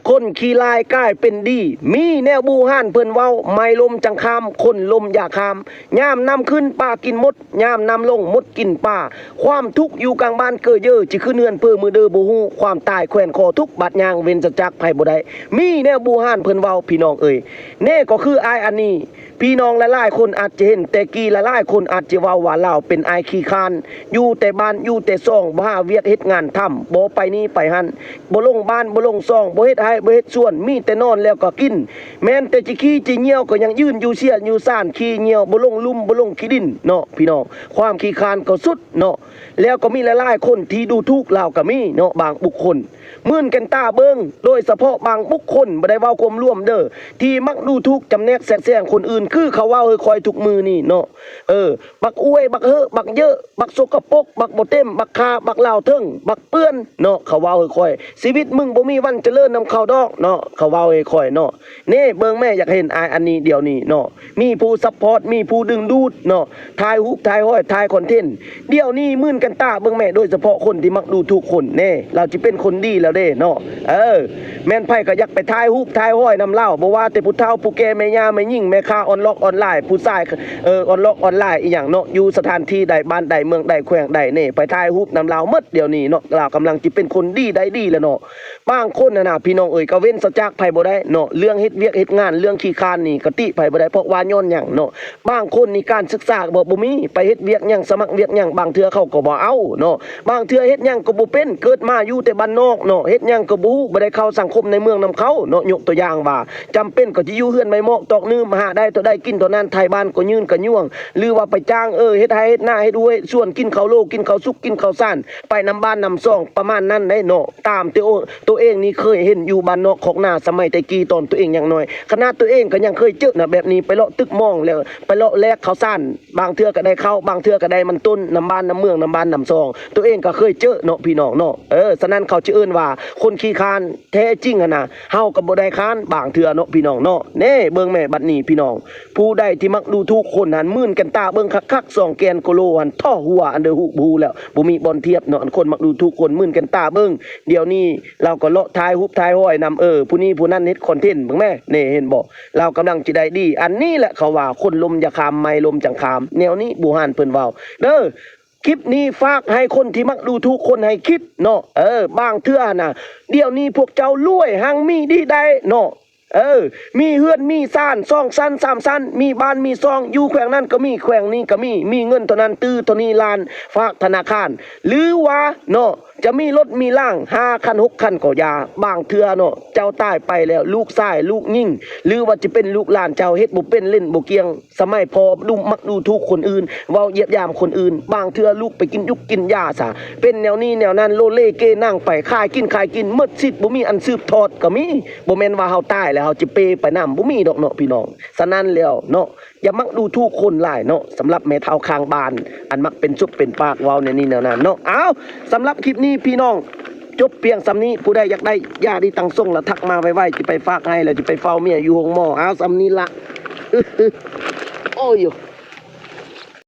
ຄົນຂີ້ລາຍກາຍເປັນດີ ມີແນວບູຮານເພິ່ນເວົ້າ ໄມ້ລົ້ມຈັງຄາມ ຄົນລົ້ມຢ່າຄາມ ຍາມນ້ຳຂຶ້ນປາກິນມົດ ຍາມນ້ຳລົງມົດກິນປາ ຄວາມທຸກຢູ່ກາງບ້ານເກີເຢີ ຊິຂຶ້ນເຮືອນເພີມືເດີບໍ່ຮູ້ ຄວາມຕາຍແຂວນຄໍທຸກບາດຍ່າງ ເວັ້ນສະຈາກໃຜບໍ່ໄດ້ ມີແນວບູຮານເພິ່ນເວົ້າ ພີ່ນ້ອງເອີຍ ແນ່ກໍຄືອ້າຍອັນນີ້ ພີ່ນ້ອງຫຼາຍໆຄົນອາດຈະເຫັນແຕ່ກີ້ ຫຼາຍໆຄົນອາດຈະເວົ້າວ່າລາວເປັນອ້າຍຂີ້ຄ້ານ ຢູ່ແຕ່ບ້ານຢູ່ແຕ່ຊ່ອງ ບໍ່ຫາວຽກເຮັດງານທຳ ບໍ່ໄປນີ້ໄປຫັ້ນ ບໍ່ລົງບ້ານບໍ່ລົງຊ່ອງ ບໍ່ເຮັດໄຮ່ບໍ່ເຮັດສວນ ມີແຕ່ນອນແລ້ວກໍກິນ ແມ່ນແຕ່ຊິຂີ້ຊິຍ່ຽວກໍຍັງຢືນຢູ່ເຊຍຢູ່ຊານ ຂີ້ຍ່ຽວບໍ່ລົງລຸ່ມບໍ່ລົງຂີ້ດິນເນາະ ພີ່ນ້ອງ ຄວາມຂີ້ຄ້ານກໍສຸດເນາະ ແລ້ວກໍມີຫຼາຍໆຄົນທີ່ດູຖູກລາວກໍມີເນາະ ບາງບຸກຄົນ ມື່ນກັນຕາເບິ່ງ ໂດຍສະເພາະບາງບຸກຄົນ ບໍ່ໄດ້ເວົ້າຄວາມລວມເດີ ທີ່ມັກດູຖູກຈຳແນກແຊກແຊງຄົນອື່ນ ຄືເຂົາເວົ້າໃຫ້ຂ້ອຍທຸກມື້ນີ້ເນາະ ເອີ ບັກອວຍ ບັກເຫີ ບັກເຍີະ ບັກສົກກະປົກ ບັກບໍ່ເຕັມ ບັກຂ້າ ບັກລາວເຖິງ ບັກເປື້ອນເນາະ ເຂົາເວົ້າໃຫ້ຂ້ອຍ ຊີວິດມຶງບໍ່ມີວັນຈະເລີນນຳເຂົາດອກເນາະ ເຂົາເວົ້າໃຫ້ຂ້ອຍເນາະ ເນ່ ເບິ່ງແມ້ ຢາກເຫັນອ້າຍອັນນີ້ດຽວນີ້ເນາະ ມີຜູ້ຊັບພອດ ມີຜູ້ດຶງດູດເນາະ ຖ່າຍຮູບ ຖ່າຍຫ້ອຍ ຖ່າຍຄອນເທັນ ດຽວນີ້ມື່ນກັນຕາເບິ່ງແມ້ ໂດຍສະເພາະຄົນທີ່ມັກດູຖູກຄົນ ເນ່ ລາວຊິເປັນຄົນດີແລ້ວເດ້ເນາະ ເອີ ແມ່ນໃຜກໍຢາກໄປຖ່າຍຮູບ ຖ່າຍຫ້ອຍນຳລາວ ບໍ່ວ່າແຕ່ຜູ້ເຖົ້າ ຜູ້ແກ່ ແມ່ຍ່າ ແມ່ຍິງ ແມ່ຄ້າອອນລັອກອອນລາຍ ຜູ້ຊາຍ ເອີ ອອນລັອກອອນລາຍອີ່ຫຍັງເນາະ ຢູ່ສະຖານທີ່ໃດ ບ້ານໃດ ເມືອງໃດ ແຂວງໃດ ເນ່ ໄປຖ່າຍຮູບນຳລາວໝົດ ດຽວນີ້ເນາະ ລາວກຳລັງຊິເປັນຄົນດີໄດ້ດີແລ້ວເນາະ ບາງຄົນຫັ້ນນະ ພີ່ນ້ອງເອີຍ ກໍເວັ້ນສະຈາກໃຜບໍ່ໄດ້ເນາະ ເລື່ອງເຮັດວຽກເຮັດງານ ເລື່ອງຂີ້ຄ້ານນີ້ກໍຕິໃຜບໍ່ໄດ້ ເພາະວ່າຍ້ອນຫຍັງເນາະ ບາງຄົນນີ້ການສຶກສາກໍບໍ່ມີ ໄປເຮັດວຽກຫຍັງ ສະໝັກວຽກຫຍັງ ບາງເທື່ອເຂົາກໍບໍ່ເອົາເນາະ ບາງເທື່ອເຮັດຫຍັງກໍບໍ່ເປັນ ເກີດມາຢູ່ແຕ່ບ້ານນອກເນາະ ເຮັດຫຍັງກໍບໍ່ຮູ້ ບໍ່ໄດ້ເຂົ້າສັງຄົມໃນເມືອງນຳເຂົາເນາະ ຍົກຕົວຢ່າງວ່າ ຈຳເປັນກໍຊິຢູ່ເຮືອນໄມ້ໝອກຕອກໜຶ່ມ ຫາໄດ້ເທົ່າໃດກິນເທົ່ານັ້ນ ໄທບ້ານກໍຍືນກະຍວງ ຫຼືວ່າໄປຈ້າງ ເອີ ເຮັດໄຮ່ເຮັດນາ ເຮັດຮົ້ວເຮັດສວນ ກິນເຂົ້າໂລ ກິນເຂົ້າສຸກ ກິນເຂົ້າສານ ໄປນຳບ້ານນຳຊ່ອງ ປະມານນັ້ນໄດ໋ເນາະ ຕາມໂຕ ໂຕເອງນີ້ເຄີຍເຫັນຢູ່ບ້ານນອກຄອກນາ ສະໄໝແຕ່ກີ້ຕອນໂຕເອງຍັງນ້ອຍ ຂະໜາດໂຕເອງກໍຍັງເຄີຍເຈີນະ ແບບນີ້ ໄປເລາະຕຶກມອງ ແລ້ວໄປເລາະແລກເຂົ້າສານ ບາງເທື່ອກໍໄດ້ເຂົ້າ ບາງເທື່ອກໍໄດ້ມັນຕົ້ນ ນຳບ້ານນຳເມືອງ ນຳບ້ານນຳຊ່ອງ ໂຕເອງກໍເຄີຍເຈີເນາະ ພີ່ນ້ອງເນາະ ເອີ ສະນັ້ນເຂົາຈະເອີ້ນວ່າຄົນຂີ້ຄ້ານ ແທ້ຈິງຫັ້ນນະ ເຮົາກໍບໍ່ໄດ້ຄ້ານບາງເທື່ອເນາະ ພີ່ນ້ອງເນາະ ເນ່ ເບິ່ງແມ້ບັດນີ້ ພີ່ນ້ອງ ຜູ້ໃດທີ່ມັກດູຖູກຄົນຫັ້ນ ມື່ນກັນຕາເບິ່ງຄັກໆ ສອງແກ່ນໂກໂລຫັ້ນ ເທາະຫົວອັນເດີ ຮູ້ບໍ່ຮູ້ແລ້ວ ບໍ່ມີບ່ອນທຽບເນາະ ອັນຄົນມັກດູຖູກຄົນ ມື່ນກັນຕາເບິ່ງ ດຽວນີ້ລາວກໍເລາະຖ່າຍຮູບຖ່າຍຫ້ອຍນຳ ເອີ ຜູ້ນີ້ຜູ້ນັ້ນເຮັດຄອນເທັນ ເບິ່ງແມ້ ເນ່ ເຫັນບໍ່ ລາວກຳລັງຈະໄດ້ດີ ອັນນີ້ແຫຼະເຂົາວ່າ ຄົນລົ້ມຢ່າຄາມ ໄມ້ລົ້ມຈັ່ງຄາມ ແນວນີ້ບູຮານເພິ່ນເວົ້າເດີ ຄລິບນີ້ຝາກໃຫ້ຄົນທີ່ມັກດູຖູກຄົນໃຫ້ຄິດເນາະ ເອີ ບາງເທື່ອຫັ້ນນະ ດຽວນີ້ພວກເຈົ້າລວຍຮັ່ງມີດີໄດ້ເນາະ ເອີ ມີເຮືອນມີຊານ ສອງຊັ້ນ ສາມຊັ້ນ ມີບ້ານມີຊ່ອງ ຢູ່ແຂວງນັ້ນກໍມີ ແຂວງນີ້ກໍມີ ມີເງິນເທົ່ານັ້ນຕື້ເທົ່ານີ້ລ້ານ ຝາກທະນາຄານ ຫຼືວ່າເນາະ ຈະມີລົດມີລາງ ຫ້າຄັນ ຫົກຄັນກໍຢ່າ ບາງເທື່ອເນາະ ເຈົ້າຕາຍໄປແລ້ວ ລູກຊາຍ ລູກຍິງ ຫຼືວ່າຈະເປັນລູກຫຼານເຈົ້າ ເຮັດບໍ່ເປັນ ຫຼິ້ນບໍ່ກ່ຽງ ສະໄໝພໍ່ດຸມັກດູຖູກຄົນອື່ນ ເວົ້າຢຽບຢາມຄົນອື່ນ ບາງເທື່ອລູກໄປກິນຢູກກິນຢາຊະ ເປັນແນວນີ້ແນວນັ້ນ ໂລເລເກນັ່ງໄປ ຂາຍກິນຂາຍກິນ ໝົດສິດ ບໍ່ມີອັນສືບທອດກໍມີ ບໍ່ແມ່ນວ່າເຮົາຕາຍແລ້ວເຮົາຈະເປໄປນຳ ບໍ່ມີດອກເນາະ ພີ່ນ້ອງ ສະນັ້ນແລ້ວເນາະ ຢ່າມັກດູຖູກຄົນຫຼາຍເນາະ ສຳລັບແມ່ເຖົ້າຂ້າງບ້ານ ອັນມັກເປັນສົບເປັນປາກ ເວົ້າແນວນີ້ແນວນັ້ນເນາະ ເອົາ ສຳລັບຄລິບນີ້ ພີ່ນ້ອງ ຈົບພຽງສ່ຳນີ້ ຜູ້ໃດຢາກໄດ້ຢາດີຕັງສົງ ລະທັກມາໄວໆ ຊິໄປຝາກໃຫ້ ລະຊິໄປເຝົ້າເມຍຢູ່ໂຮງໝໍ ເອົາ ສ່ຳນີ້ລະ ໂອ້ຍ.